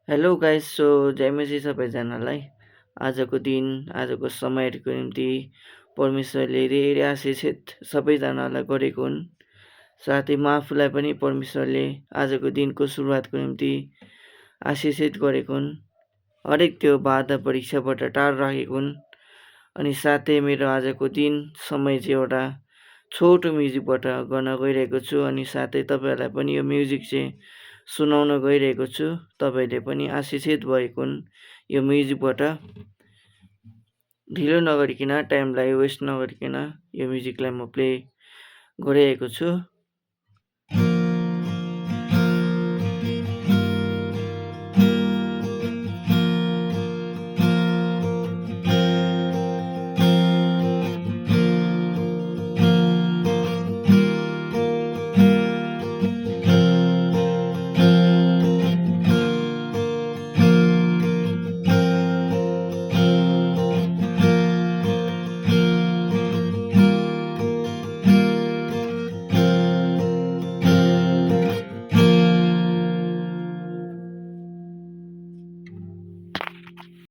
Hello guys जय मसी सबैजनालाई आजको दिन आजको समयको निम्ति परमेश्वरले धेरै आशीषित सबैजनालाई गरेको हुन्। साथै म आफूलाई पनि परमेश्वरले आजको दिनको सुरुवातको निम्ति आशीषित गरेको हुन्। हरेक त्यो बाधा परीक्षाबाट टाढा राखेको हुन्। अनि साथै मेरो आजको दिन समय चाहिँ एउटा छोटो म्युजिकबाट गर्न गइरहेको छु। अनि साथै तपाईहरुलाई पनि यो म्युजिक चाहिँ सुनाउन गइरहेको छु। तपाईले पनि आशीषित भएको हुन् यो म्युजिकबाट। ढिलो नगरिकन टाइमलाई वेस्ट नगरिकन यो म्युजिकलाई म प्ले गरिरहेको छु।